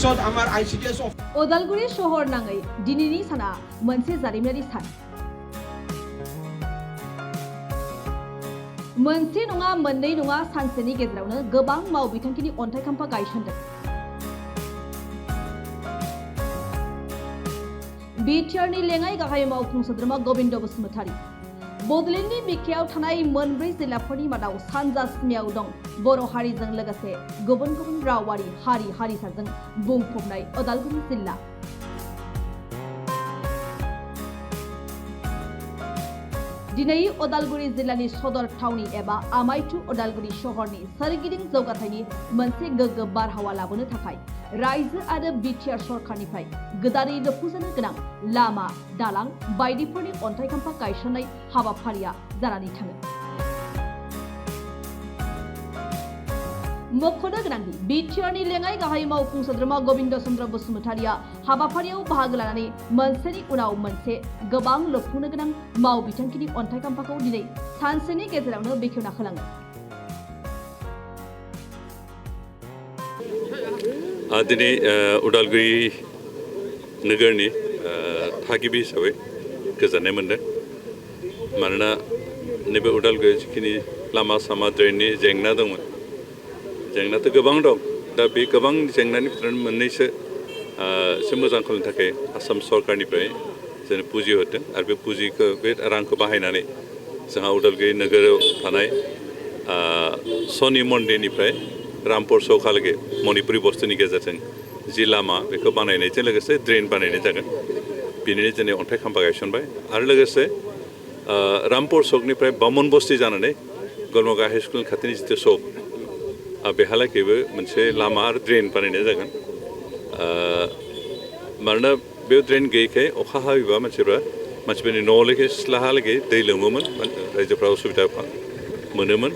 পিছত আমাৰ ICDS उदालगुरि शहर नाङै दिनैनि साना मोनसे जारिमिनारि सान मोनसे नङा मोननै नङा सानसेनि गेजेरावनो गोबां मावबिथांखिनि अन्थाइ खाम्फा गायसनदों बिटिआरनि लेङाइ गाहाय मावफुं सोद्रोमा गोविन्द बसुमतारी बडलेण्डनि बिखायाव थानाय मोनब्रै जिल्लाफोरनि मादाव सानजा सिमायाव दं बर' हारिजों लोगोसे गुबुन गुबुन रावारि हारि हारिसाजों बुंफबनाय उदालगुरि जिल्ला दिनै उदालगुरि जिल्लानि सदर थावनि एबा आमायथु उदालगुरि शहरनि सोरगिदिं जौगाथायनि मोनसे गोग्गो बारहावा लाबोनो थाखाय रायजो आरो बिटिआर सरकारनिफ्राय गोदानै लुफुंजानो गोनां लामा दालां बायदिफोरनि अन्थाइ खाम्फा गायसननाय हाबाफारिया जानानै थाङो मख'नो गोनांदि बिटिआरनि लेङाइ गाहाय मावफुं सोद्रोमा गोविन्द चन्द्र बसुमतारीया हाबाफारियाव बाहागो लानानै मोनसेनि उनाव मोनसे गोबां लुफुंनो गोनां मावबिथांखिनि अन्थाइ खाम्फाखौ दिनै सानसेनि गेजेरावनो बेखेवना होलाङो दिनै उदालगुरि नोगोरनि थागिबि हिसाबै गोजोननाय मोनदों मानोना नैबे उदालगुरि जिखिनि लामा सामा ड्रेननि जेंना दंमोन जेंनाथ' गोबां दं दा बे गोबां जेंनानि भितराव मोननैसो एसे मोजां खालामनो थाखाय आसाम सरकारनिफ्राय जों पुजि हरदों आरो बे पुजिखौ बे रांखौ बाहायनानै जोंहा उदालगुरि नोगोराव थानाय शनि मन्दिरनिफ्राय रामपुर चौकहालागै मणिपुरि बस्तुनि गेजेरजों जि लामा बेखौ बानायनायजों लोगोसे ड्रेन बानायनाय जागोन बेनिनो दिनै अन्थाइ खाम्फा गायसनबाय आरो लोगोसे रामपुर चौकनिफ्राय बामन बस्ति जानानै गलमगा हाइ स्कुल खाथिनि जितु चौक बेहालागैबो मोनसे लामा आरो ड्रेन बानायनाय जागोन मानोना बे ड्रेन गैयैखाय अखा हायोबा मानसिफोरनि न'आवलागै सिथ्लाहालागै दै लोमोमोन रायजोफ्रा उसुबिदा मोनोमोन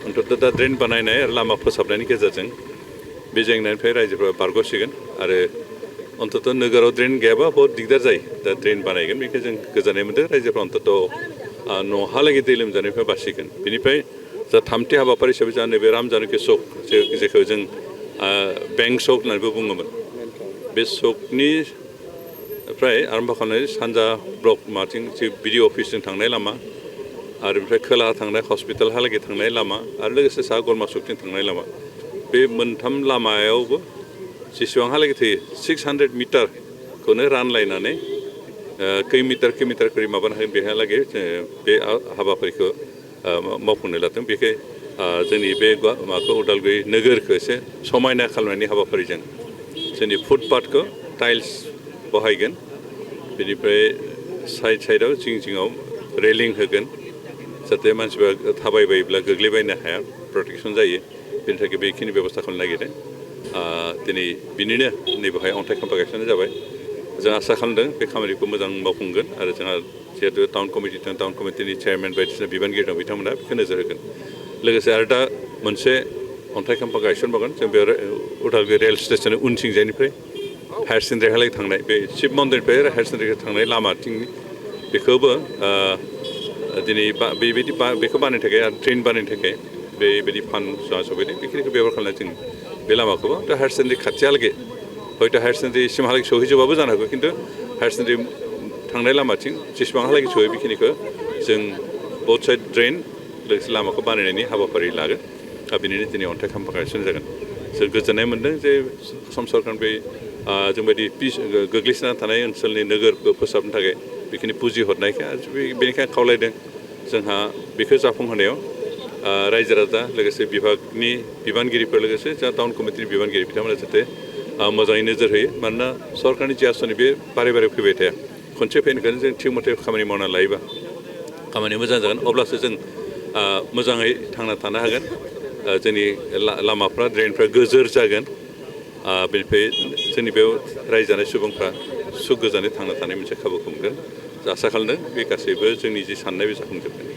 अन्तत दा ड्रेन बानायनाय आरो लामा फोसाबनायनि गेजेरजों बे जेंनानिफ्राय रायजोफ्रा बारग'सिगोन आरो अन्तत नोगोराव ड्रेन गैयाबा बहुत दिगदार जायो दा ड्रेन बानायगोन बेखौ जों गोजोननाय मोन्दों रायजोफ्रा अन्तत न'हालागै दै लोमजानायनिफ्राय बासिगोन बेनिफ्राय जा थामथि हाबाफारि हिसाबै जा नैबे रामजानकि चौक जेखौ जों बेंक चौक होननानैबो बुङोमोन बे चौकनिफ्राय आरम्भ खालामनाय सानजा ब्लक माथिं जे बिडि अफिसजों थांनाय लामा आरो ओमफ्राय खोलाहा थांनाय हस्पिटालहालागै थांनाय लामा आरो लोगोसे साहा गरमा चौकथिं थांनाय लामा बे मोनथाम लामायावबो जेसेबांहालागै थैयो 600 मिटारखौनो रानलायनानै खै मिटार खरि माबानो हागोन बेहालागै बे हाबाफारिखौ मावफुंनो लादों बेखाय जोंनि बे माबाखौ उदालगुरि नोगोरखौ एसे समायना खालामनायनि हाबाफारिजों जोंनि फुटपाथखौ टाइल्स बहायगोन बेनिफ्राय साइडआव जिं जिङाव रेलिं होगोन जाहाथे मानसिफ्रा थाबायबायोब्ला गोग्लैबायनो हाया प्रटेकसन जायो बेनि थाखाय बेखिनि बेबस्था खालामनो नागिरदों दिनै बिनिनो नैबेहाय अन्थाइ खाम्फा गायसननाय जाबाय जों आसा खालामदों बे खामानिखौ मोजां मावफुंगोन आरो जोंहा जिहेतु टाउन कमिटि दं टाउन कमिटिनि चेयारमेन बायदिसिना बिबानगिरि दं बिथांमोना बेखौ नोजोर होगोन लोगोसे आरो दा मोनसे अन्थाइ खाम्फा गायसनबावगोन जों बे उदालगुरि रेल स्टेसन उनथिंजायनिफ्राय हायार सेकेन्डारिहालागै थांनाय बे शिब मन्दिरनिफ्राय हायार सेकेन्डारिखौ थांनाय लामाथिं बेखौबो दिनै बेबायदि बेखौ बानायनो थाखाय आरो ट्रेन बानायनो थाखाय बेबायदि फान्ड जोंहा सफैदों बेखिनिखौ बेबहार खालामनाय जों बे लामाखौबो दा हायार सेकेन्डारि खाथिहालागै हयथ' हायार सेकेन्डारिसिमहालागै सहैजोबाबो जानो हागौ खिन्थु हायार सेकेन्डारि थांनाय लामाथिं जेसेबांहालागै सहैयो बेखिनिखौ जों बथ साइड ड्रेन लोगोसे लामाखौ बानायनायनि हाबाफारि लागोन दा बेनिनो दिनै अन्थाइ खाम्फा गायसननाय जागोन जों गोजोननाय मोन्दों जे आसाम सरकारनिफ्राय जोंबायदि गोग्लैसोना थानाय ओनसोलनि नोगोरखौ फोसाबनो थाखाय बेखिनि पुजि हरनायखाय बेनिखायनो खावलायदों जोंहा बेखौ जाफुंहोनायाव रायजो राजा लोगोसे बिभागनि बिबानगिरिफोर लोगोसे जोंहा टाउन कमिटिनि बिबानगिरि बिथांमोना जाहाथे मोजाङै नोजोर होयो मानोना सरकारनि जि आसनि बे बारे बारे फैबाय थाया खनसे फैनायखायनो जों थिग मथे खामानि मावना लायोबा खामानिया मोजां जागोन अब्लासो जों मोजाङै थांना थानो हागोन जोंनि लामाफ्रा ड्रेनफ्रा गोजोर जागोन बेनिफ्राय जोंनि बेयाव रायजो जानाय सुबुंफ्रा सुख गोजोनै थांना थानाय मोनसे खाबुखौ मोनगोन आसा खालामदों बे गासैबो जोंनि जि साननाय बे जाफुंजोबगोन